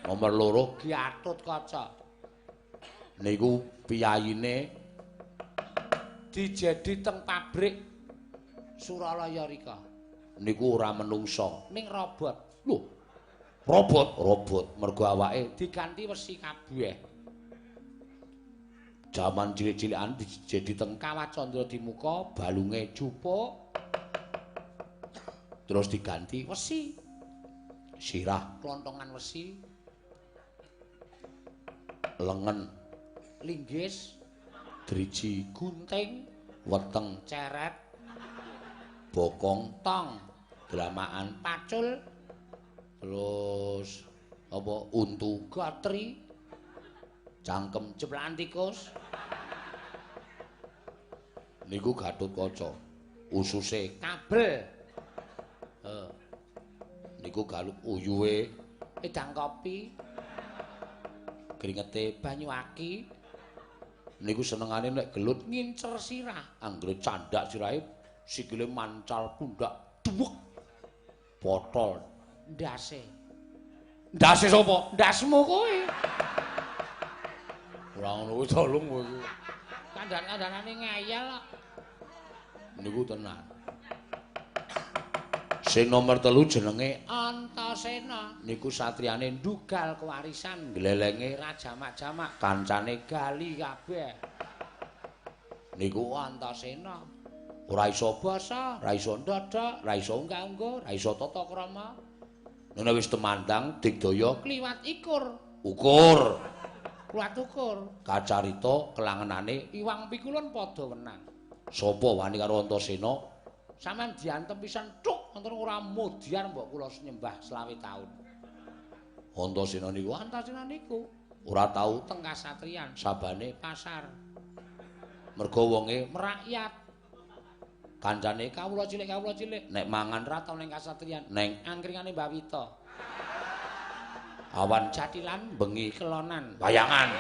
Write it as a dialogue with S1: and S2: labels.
S1: Nomor loro Gatotkaca. Niku piyayine dijedi teng pabrik Suralaya rika. Niku ora menungsa, ning robot. Lho, robot, robot mergo awake diganti wesi kabeh. Jaman cilik-cilikan dijedi teng Kawah Candra Dimuka, balunge jupuk terus diganti wesi. Sirah klontongan wesi, lengen linggis, driji gunting, weteng ceret, bokong tong, dramakan pacul, terus apa untu gotri, cangkem jeplakan tikus. Niku Gatotkaca. Ususe kabel. Niku galuk uyuhe edang kopi, kringete banyu aki. Niku senengane nek gelut ngincer sirah, anggere candhak sirahe sikile mancal pundak duwek botol ndase. Ndase sapa? Ndasmu kowe. Ora ngono kuwi tolong kowe. Kandhan-kandhanane ngeyel kok. Niku tenan. Sing nomor 3 jenenge Antasena. Niku satriyane ndugal kewarisan, glelenge rajamak-jamak, kancane gali kabeh. Niku Antasena. Ora iso basa, ora iso ndodhok, ora iso unggah-ungguh, ora iso tata krama. Nek wis temandang digdaya kliwat ikur, ukur. Kliwat ukur. Kacarita kelangenane iwang pikulun padha wenang. Sapa wani karo Antasena? Sampeyan diantem pisan thuk wonten ora mudyar mbok kula nyembah 25 taun. Antasena niku, Antasena niku ora tau teng kasatriyan, sabane pasar. Mergo wonge merakyat. Kancane kawula cilik, nek mangan ra tau ning kasatriyan, ning angkringane Mbah Wita. Awan jathilan, bengi kelonan, wayangan.